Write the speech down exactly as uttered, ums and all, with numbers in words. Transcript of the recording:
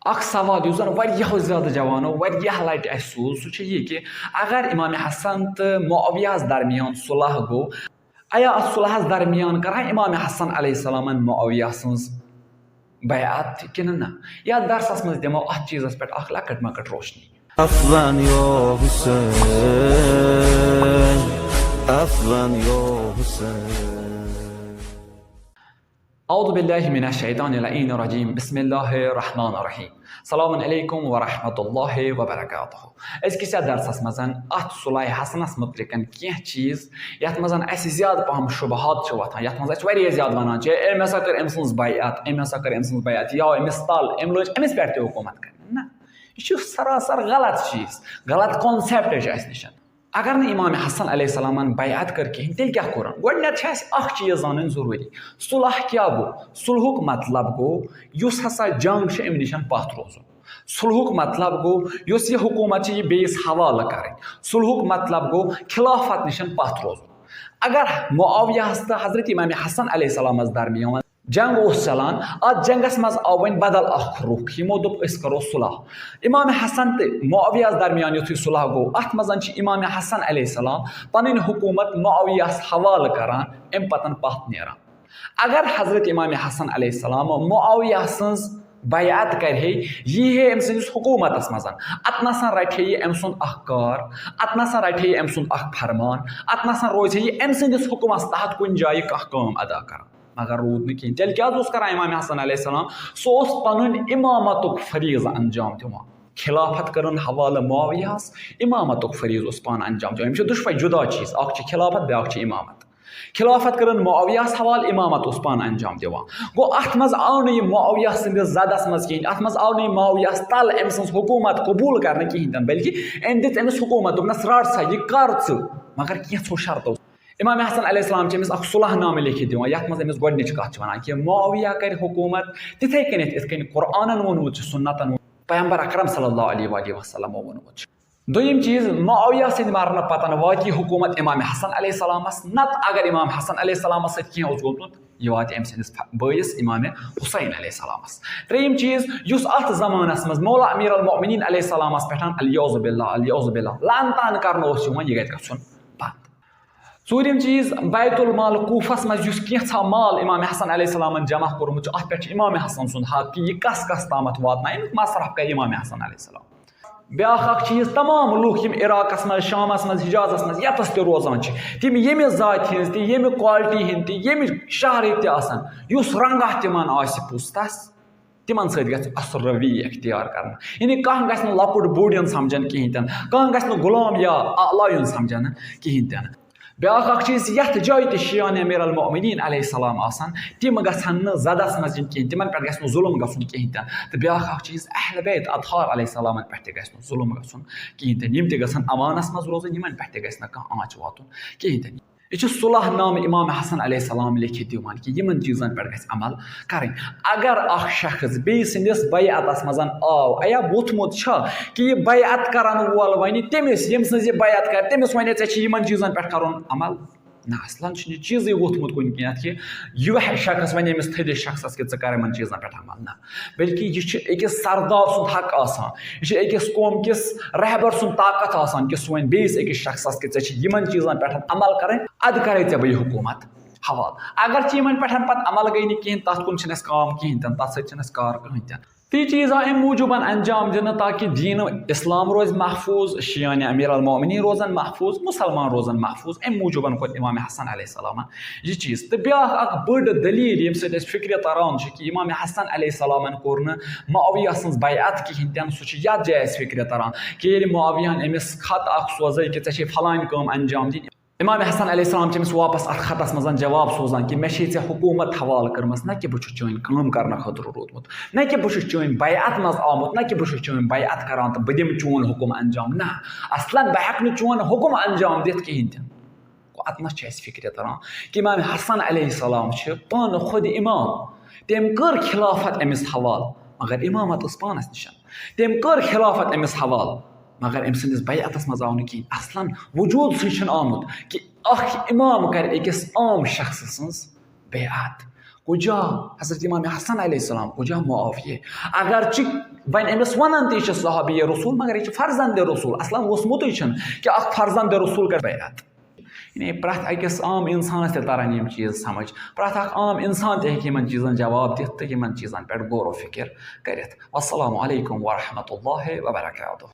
اکھ سوال یُس زن واریاہو زیادٕ جوانو واریاہ لٹہِ اسہِ سوٗز، سُہ چھُ یہِ کہِ اگر امام حسن تہٕ معاویہس درمیان صلح گوٚو، ایا اتھ صلحس درمیان کران امام حسن علیہ السلامن معاویہ سٕنٛز بیعت تہِ کِنہٕ نہ؟ یتھ درسس منٛز دِمو اتھ چیٖزس پٮ۪ٹھ اکھ لۄکٕٹ مۄکٕٹ روشنی۔ Afghan yo Hussein, Afghan yo Hussein. اعوذ باللہ من الشیطان اللعین الرجیم، بسم اللہ الرحمن الرحیم۔ السلام علیکم ورحمۃ اللہ وبرکاتہ۔ أزکِس یتھ درسس منٛز اتھ صلح حسنس متعلق کینٛہہ چیٖز یتھ منٛز اسہِ زیادٕ پہم شبہات چھِ وۄتھان، یتھ منٛز اسہِ واریاہ زیادٕ ونان چھِ، "أمۍ ہسا کٔر أمۍ سٕنٛز بیعت، أمۍ ہسا کٔر أمۍ سٕنٛز بیعت، یہِ آو أمِس تل، أمۍ لٲج أمِس پٮ۪ٹھ تہِ حکوٗمت کرنہِ۔" نہ، یہِ چھُ سراسر غلط چیٖز، غلط concept چھُ اسہِ نِش۔ اگر نہٕ امام حسن علیہ السلامن بیعت کٔر کِہیٖنۍ، تیٚلہِ کیٛاہ کوٚرُن؟ گۄڈٕنٮ۪تھ چھِ اَسہِ اکھ چیٖز زانٕنۍ ضروٗری، صلح کیٛاہ گوٚو؟ صلحُک مطلب گوٚو، یُس ہسا جنگ چھِ، اَمہِ نِش پتھ روزُن۔ صلحُک مطلب گوٚو، یۄس یہِ حکوٗمت چھِ، یہِ بیٚیِس حوالہٕ کرٕنۍ۔ صلحُک مطلب گوٚو، خلافت نِش پتھ روزُن۔ اگر معاویہس تہٕ حضرت امام حسن علیہ السلامس درمیان جنگ اوس چلان، اتھ جنگس منٛز آو وۄنۍ بدل اکھ رُخ، یِمو دوٚپ، "أسۍ کرو صلح۔" امام حسن تہٕ معاویہس درمیان یُتھُے صلح گوٚو، اتھ منٛز چھِ امام حسن علیہ السلام پنٕنۍ حکوٗمت معاویہس حوالہٕ کران، امہِ پتن پتھ نیران۔ اگر حضرت امام حسن علیہ السلام معاویہ سٕنٛز بیعت کرِ ہے، یی ہے أمۍ سٕنٛدِس حکوٗمتس منٛز، اتنسن رٹہِ ہے یہِ أمۍ سُنٛد اکھ کار، اتنسن رٹہِ ہے یہِ أمۍ سُنٛد اکھ فرمان، اتنسن روزِ ہے یہِ أمۍ سٕنٛدِس حکمس تحت کُنہِ جایہِ کانٛہہ کٲم ادا کران۔ مگر روٗد نہٕ کِہیٖنۍ۔ تیٚلہِ کیٛازِ اوس کران امام حسن علیہ السلام؟ سُہ اوس پنُن امامتُک فریضہٕ انجام دِوان۔ خلافت کٔرٕن حوالہٕ معاویہس، امامتُک فریضہٕ اوس پانہٕ انجام دِوان۔ یِم چھِ دُشوے جُدا چیٖز، اکھ چھِ خلافت، بیٛاکھ چھِ امامت۔ خلافت کٔرٕن معاویہس حوالہٕ، امامت اوس پانہٕ انجام دِوان۔ گوٚو، اتھ منٛز آو نہٕ یہِ معاویہ سٕنٛدِس زدس منٛز کِہیٖنۍ، اتھ منٛز آو نہٕ یہِ معاویہس تل أمۍ سٕنٛز حکوٗمت قبوٗل کرنہٕ کِہیٖنۍ تہِ نہٕ، بلکہِ أمۍ دِژ أمِس حکوٗمت، دوٚپنس، "رٹ سا، یہِ کر ژٕ، مگر کینٛژھو شرطو۔" امام حسن علیہ السلام چھِ أمِس اکھ صلح نامہٕ لیکھِتھ دِوان، یتھ منٛز أمِس گۄڈٕنِچ کتھ چھِ ونان کہِ معاویہ کرِ حکوٗمت تِتھے کٔنٮ۪تھ، یِتھ کٔنۍ قرآنن ووٚنمُت چھُ، سُنتن ووٚنمُت، پیغمبر اکرم صلی اللہ علیہ وآلہ وسلمو ووٚنمُت چھُ۔ دوٚیِم چیٖز، معاویہ سٕنٛدِ مرنہٕ پتن واتی حکوٗمت امام حسن علیہ السلامس، نتہٕ اگر امام حسن علیہ السلامس سۭتۍ کینٛہہ اوس گوٚمُت، یہِ واتہِ أمۍ سٕنٛدِس بٲیِس امام حسین علیہ السلامس۔ ترٛیٚیِم چیٖز، یُس اتھ زمانس منٛز مولا امیر المؤمنین علیہ السلامس پٮ۪ٹھ، الیعوذ باللہ، الیعوذ باللہ، لعنتان کرنہٕ اوس یِوان، یہِ گژھِ گژھُن بنٛد۔ ژوٗرِم چیٖز، بیت المال کوٗفس منٛز یُس کینٛژھا مال امام حسن علیہ السلامن جمع کوٚرمُت چھُ، اتھ پٮ۪ٹھ چھُ امام حسن سُنٛد حق کہِ یہِ کس کس تامتھ واتنایہِ، امیُک مصرف کرِ امام حسن علیہ السلام۔ بیٛاکھ اکھ چیٖز، تمام لُکھ یِم عراقس منٛز، شامس منٛز، حجازس منٛز، یتس تہِ روزان چھِ، تِم ییٚمہِ ذاتہِ ہٕنٛز تہِ، ییٚمہِ quality ہٕنٛدۍ تہِ، ییٚمہِ شہرٕکۍ تہِ آسن، یُس رنگاہ تِمن آسہِ پُستس، تِمن سۭتۍ گژھِ اصل رویہ اختیار کرنہٕ۔ یعنی کانٛہہ گژھِ نہٕ لۄکُٹ بوٚڑ یُن سمجھنہٕ کِہیٖنۍ تہِ نہٕ، کانٛہہ گژھِ نہٕ غلام یا اعلیٰ یُن سمجھنہٕ کِہیٖنۍ تہِ نہٕ۔ بیٛاکھ اکھ چیٖز، یتھ جایہِ تہِ شیعہ امیر المؤمنین علیہ السلام آسن، تِم گژھن نہٕ زدس منٛز یِنۍ کِہیٖنۍ، تِمن پٮ۪ٹھ گژھِ نہٕ ظلم گژھُن کِہیٖنۍ تہِ نہٕ۔ تہٕ بیٛاکھ اکھ چیٖز، اہل بیت اطہار علیہ السلامن پٮ۪ٹھ تہِ گژھِ نہٕ ظلم گژھُن کِہیٖنۍ تہِ نہٕ۔ یِم تہِ گژھن امانس منٛز روزٕنۍ، یِمن پٮ۪ٹھ تہِ گژھِ نہٕ کانٛہہ آنچ واتُن کِہیٖنۍ تہِ نہٕ۔ یہِ چھُ صلح نامہٕ امام حسن علیہ السلام لیکھِتھ دِوان کہِ یِمن چیٖزن پٮ۪ٹھ گژھِ عمل کرٕنۍ۔ اگر اکھ شخص بیٚیہِ سٕنٛدِس بیعتس منٛز آو، ایا ووٚتھمُت چھا کہِ یہِ بیعت کرن وول ونہِ تٔمِس، ییٚمۍ سٕنٛز یہِ بیعت کرِ، تٔمِس ونہِ، "ژےٚ چھِ یِمن چیٖزن پٮ۪ٹھ کرُن عمل"؟ نہ، اصلاً چھُنہٕ یہِ چیٖزٕے ووٚتھمُت کُنہِ کینٛہہ کہِ یہِ شخص ونہِ أمِس تھٔدِس شخصس کہِ ژٕ کر یِمن چیٖزن پٮ۪ٹھ عمل۔ نہ، بلکہِ یہِ چھُ أکِس سردار سُنٛد حق آسان، یہِ چھُ أکِس قوم کِس رہبر سُنٛد طاقت آسان کہِ سُہ وَنہِ بیٚیِس أکِس شخصس کہِ ژےٚ چھِ یِمن چیٖزن پٮ۪ٹھ عمل کرٕنۍ، ادٕ کرے ژےٚ بہٕ یہِ حکوٗمت حوالہٕ۔ اگر چھِ یِمن پٮ۪ٹھ پتہٕ عمل گٔے نہٕ کِہیٖنۍ، تتھ کُن چھِنہٕ اَسہِ کٲم کِہیٖنۍ تہِ نہٕ، تتھ سۭتۍ چھِنہٕ اَسہِ کار کٕہٕنۍ تہِ نہٕ۔ تہٕ یہِ چیٖز آو اَمہِ موٗجوٗبن انجام دِنہٕ تاکہِ دیٖن اسلام روزِ محفوٗظ، شیعہ امیر المومنین روزن محفوٗظ، مُسلمان روزن محفوٗظ۔ اَمہِ موٗجوٗبن کوٚر امام حسن علیہ السلامن یہِ چیٖز۔ تہٕ بیٛاکھ اکھ بٔڑ دٔلیٖل، ییٚمہِ سۭتۍ اَسہِ فِکرِ تران چھُ کہِ امام حسن علیہ السلامن کوٚر نہٕ معاویہ سٕنٛز بیعت کِہیٖنۍ تہِ نہٕ، سُہ چھُ یَتھ جایہِ اَسہِ فِکرِ تران کہِ ییٚلہِ معاویہن أمِس خط اکھ سوزے کہِ ژےٚ چھے فلٲنۍ کٲم انجام دِنۍ، امام حسن علیہ السلام چھِ أمِس واپس اتھ خطس منٛز جواب سوزان کہِ مےٚ چھے ژےٚ حکوٗمت حوالہٕ کٔرمٕژ، نہ کہِ بہٕ چھُس چٲنۍ کٲم کرنہٕ خٲطرٕ روٗدمُت، نہ کہِ بہٕ چھُس چٲنۍ بیعت منٛز آمُت، نہ کہِ بہٕ چھُس چٲنۍ بیعت کران تہٕ بہٕ دِمہٕ چون حُکم انجام۔ نہ، اصلاً بہٕ ہٮ۪کہٕ نہٕ چون حُکم انجام دِتھ کِہیٖنۍ تہِ نہٕ۔ گوٚو، اتنس چھِ اَسہِ فِکرِ تران کہِ امام حسن علیہ السلام چھِ پانہٕ خود امام، تٔمۍ کٔر خلافت أمِس حوالہٕ، مگر امامت ٲس پانس نِش۔ تٔمۍ کٔر خلافت أمِس حوالہٕ، مگر أمۍ سٕنٛدِس بیعتس منٛز آو نہٕ کِہیٖنۍ۔ اصلاً وجوٗدسٕے چھُنہٕ آمُت کہِ اکھ امام کرِ أکِس عام شخص سٕنٛز بیعت۔ کجا حضرت امام حسن علیہ السلام، کجا معاویہ؟ اگرچہ وۄنۍ أمِس ونان تہِ چھِ صحابی رسول، مگر یہِ چھِ فرزند رسول، اصلاً اوسمُتٕے چھُنہٕ کہِ اکھ فرزند رسول کرِ بیعت۔ یعنی پرٛٮ۪تھ أکِس عام اِنسانَس تہِ تَرَن یِم چیٖز سَمٕجھ، پرٛٮ۪تھ اَکھ عام اِنسان تہِ ہیٚکہِ یِمَن چیٖزَن جواب دِتھ تہٕ یِمَن چیٖزَن پٮ۪ٹھ غور و فِکر کٔرِتھ۔ والسلام علیکم ورحمۃ اللہ وبرکاتہ۔